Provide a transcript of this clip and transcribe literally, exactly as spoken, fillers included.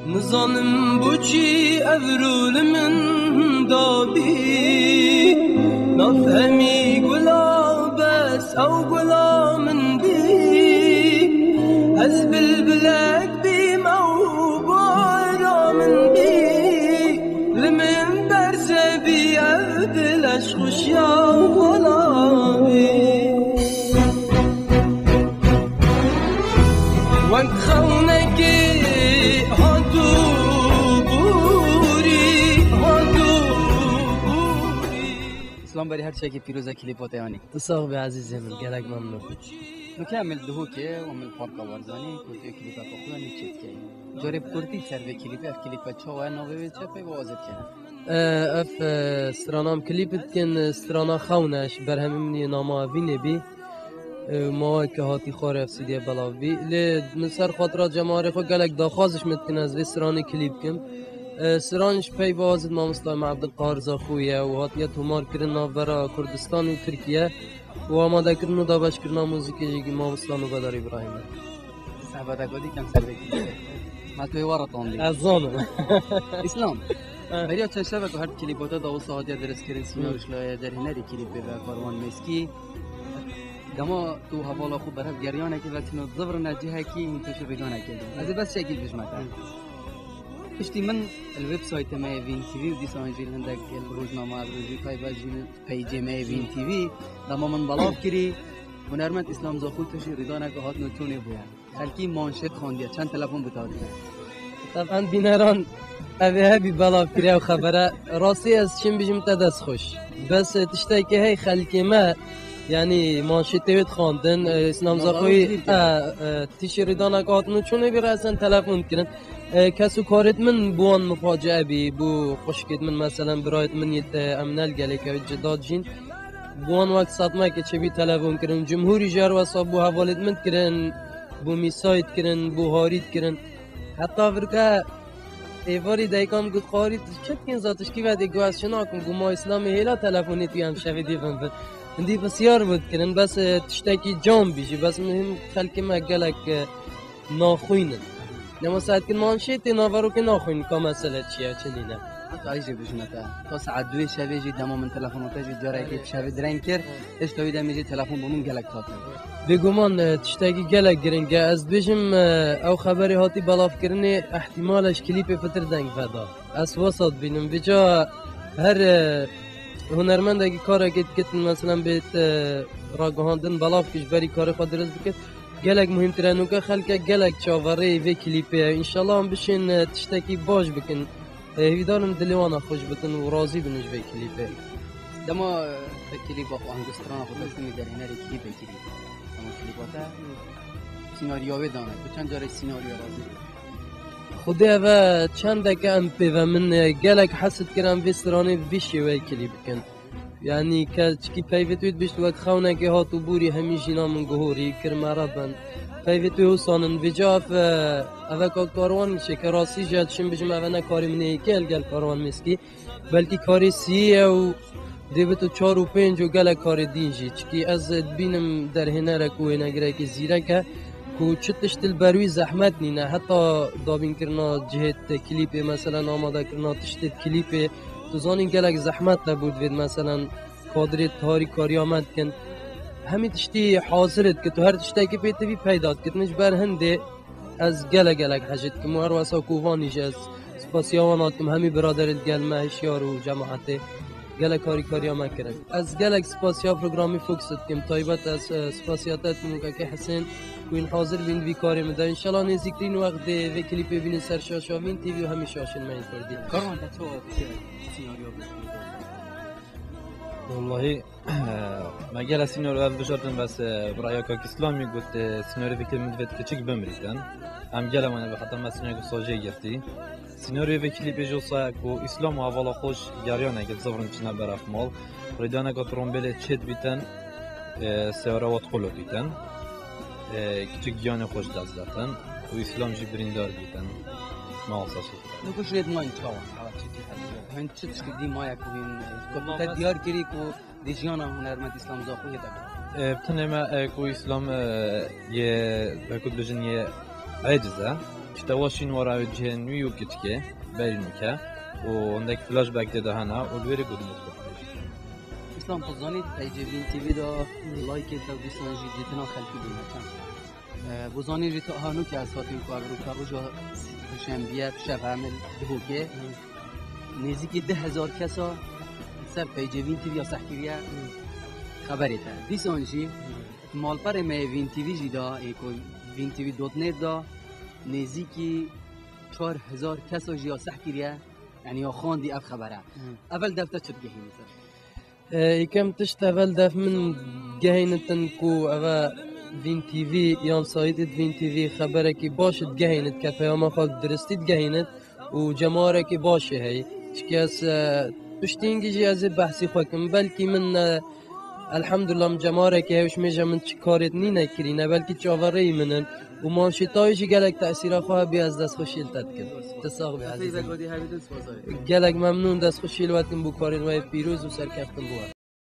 Nizanim boçî ev rû li min dabî. Nav hemî gula bes ew gula min bî. Ez bilbilek bîm ew bara min bî. Li min berze bî ev dil ez xweşiya wana bî. Wek xewnekê hatû bûrî, hatû bûrî. Îslam berî her tiştekî pîroz e, klîpa te yanî. Tu sax be ezîzê min, gelek memnûn. Tu ke em li Duhokê û em li Parka Barzanî, ku tu klîpa xwe nî çêdikey. Carê bi kurtî ser vê klîpê, ev klîpe çawa ye, navê wê çi ye, pey bi wazê dikene? E, ev, e, strana em klîp dikin, e, strana xewne, ji berhemê min yê nama Vînê bî. E, maweke hatî xwarê ev C D'ye belav bî. Lê min ser xatira cemarê xwe gelek daxwaz ji min dikin ez vê stranê klîp bikim. E, stran ji pey bazid mamosta me Ebdulqahir Zaxo ye û hatiye tomar kirin navbera Kurdistan û Tirkiye û amadekirin û dabeşkirina muzîkê jî mamosta Nobedar Îbrahîm e. Sehbeta ku dîkan ser vê klîpê. Ma tu ê wara tandî. Ez zanim. Îslam. Ha. Beriya çend şevek û her klîpa te da wisa hatiye diristkirin, sînarîşlaya derhênerê klîpê ve Karwan Meskî. Dema tu hevala xwe berhev geriyanekê ve tino zivirine cihekî hîn tu ji rîdanekê. Ez ê bes şekî bijme te. Piştî min li websaytê me yê Vîn T V û dîsan jî li hindek li rojnama ev rojî taybet jî li peycê me yê Vîn T V dema min belav kirî, hunermend Îslam Zaxo tu jî rîdaneke hatino çûnê bûye. Xelkî manşet xandiye, çend telefon bi te hatiye? Teben bîneran ev ê hebî belav kiriye ew xebere. Rastî ez çim bijim te dest xweş. Bes, e, tiştekê hey xelkê me, yanî manşetê wê dixwandin, e, Îslam Zaxoyî, e, e, tişî rîdaneke hatino çûnê bî resen telefon dikirin. E, kes û karêt min bi wan mifaciye bî, bû xwişkêt min, meselen, birayêt min yê te, em nel gelek ew cida dijîn. Bi wan wek sedmekê çêbî telefon kirin. Cumhûrî jî her wesa bû hevalêt min dikirin, bû mîsayî dikirin, bû harî dikirin. Heta virke êvarî dayika min got, "Qarî, tu çi dikîn za tişkî vedê?" Got, "Ez çi nakim?" Got, "Ma Îslamê hêla telefonê tu em şevê dê bin bin." Hindî pisyar bû dikirin, bes, e, tiştekî can bî jî, bes min him xelkê me gelek, e, naxwînin. Dema saet kin manşetê naverokê naxwînin ka mesele çi ye, çi nîne. Heta jî bijime te. Ta saet duyê şevê jî dema min telefona te jî carekê bi şevê direng kir, hêşta wî demê jî telefon bo min gelek hatin. Bêguman, e, tiştekî gelek giring e. Ez dibêjim, e, ew xeberê hatî belavkirinê, ihtimal e ji klîpê fitir deng veda. Ez wesa dibînim. Vêca her, e, hunermendekî karekê dikitin, meselen bêt, e, ragihandin belav kir, ji berî karê xwe dirist bikit. Gelek muhîmtir e, nûke xelkek gelek çaverê vê klîpê ye. Înşallah em bişên, e, tiştekî baş bikin. E, hêvîdarim dilê wan a xweş bikin û razî bin ji vê klîpê. Dema, e, te klîpa xwe, angu strana xwe teslimî derhênerê klîpê kirî. Dema klîpa te sînariya wê dane. Tu çend carê sînariya razî bî? Xwedê eve çendeke em pê ve min, e, gelek hes dikir em vê stranê bi vî şêweyê klîp bikin. Yanî keçikî peyvê tu dibîşt wek xewnekê hat û bûrî hemî jîna min guhorî, kir me re bin. Peyvê tu wisa nin vêca ev, e, eve ka karwan şêke rastî jî ez çim bijim eve ne karê min ê yekê li gel karwan mêskî. Belkî karê siyê ye û dê bito çar û pênc û gelek karê dîn jî. Çikî ez dibînim derhênerek û wênegirekî zîrek e ku çi tişt li ber wî zehmet nîne. Heta dabînkirina cihê te klîpê, meselen amadekirina tiştê klîpê, tu zanîn gelek zehmet te bû divêt, meselen kadrê tarî kariya me dikin. Hemî tiştî hazir dikit û her tiştekî pê tivî peyda dikit. Min ji ber hindê Ez gelek gelek hecî dikim û her wesa ku vanî jî ez spasiya wan dikim, hemî biraderê digel me hişyar û cemaetê gelek harîkariya me kirin. Ez gelek spasiya programî Fox dikim, taybet ez, e, spasiya te dikim û Kekê Hisên ku hîn hazir bîn vî karê min de. Înşallah nêzîktirîn wextê vê klîpê bînin ser şaşa Vîn T V û hemî şaşên me yên kurdî. Karwan te çawa senaryo bistî? Wallahî, me gele sînor ev bijartin, bes, e, bi raya Kak Îslamî got, e, sînorê vê klîpê min divêt kiçik bimrîtin. Em gele wan ê bi heta me sînorê sajê girtî. Sînorê vê klîpê jî wisa ye ku Îslam û hevala xwe ji geriyaneke zivrin çine ber ev mal. Rêdaneka trombêlê çêt bîtin, e, seyara wat qulop bîtin. E, kiçik giyanê xwe ji dest datin û Îslam jî birîndar bîtin. Maalesef. Nû ku şirêt mayî çawa? Çi çi heye? Hin çi tişkî dî maye ku hîn, e, ku te diyar kirî ku di jiyana hunermend Îslam Zaxoyê de be. E, tenê me, e, ku Îslam, e, yê, wekû dibêjin yê aciz e. Tişta wa şîn wara wê cihên wî û kiçikê berî nûke û hindek flashback tê de hene û li wê rê gotî mutfak. Îslam, tu zanî peycê Vîn T V de like te û dîsan jî dîtina xelkî bûne çend? Ee, bu zanî jî tu aha nûke ez hatîm ku ev rûke roja şembiye şev hemil Duhokê nêzîkî du hezar kesa ser peycê Vîn T V ya seh kiriye xeberê te. Dîsan jî malperê me yê Vîn T V jî da, ê ku Vîn T V dot net da, nêzîkî çar hezar kesa jî ya seh kiriye, yanî ya xwendî ev xebere. Evel dev te çi digehîne ser? Ê, Yêkem tişt evel dev min gehînitin ku eve Vîn T V yan sayîtê Vîn T V xeberekî baş digehînit, ke peyama xwe bi diristî digehînit û cemarekî başê heyî. Çike ez, e, piştî hingî jî ez ê behsî xwe kim. Belkî min, e, elhamdulillah, min cemarekî hewş mêje min çi karêt nîne kirîne, belkî çaverêyî min in. Û manşêtayê jî gelek tesîra xwe hebî, ez destxweşî li te dikim. Tu sax bî ezîzim. Gelek memnûn, destxweşî li we dikim bo karên we yê pîroz û serkeftin bo we.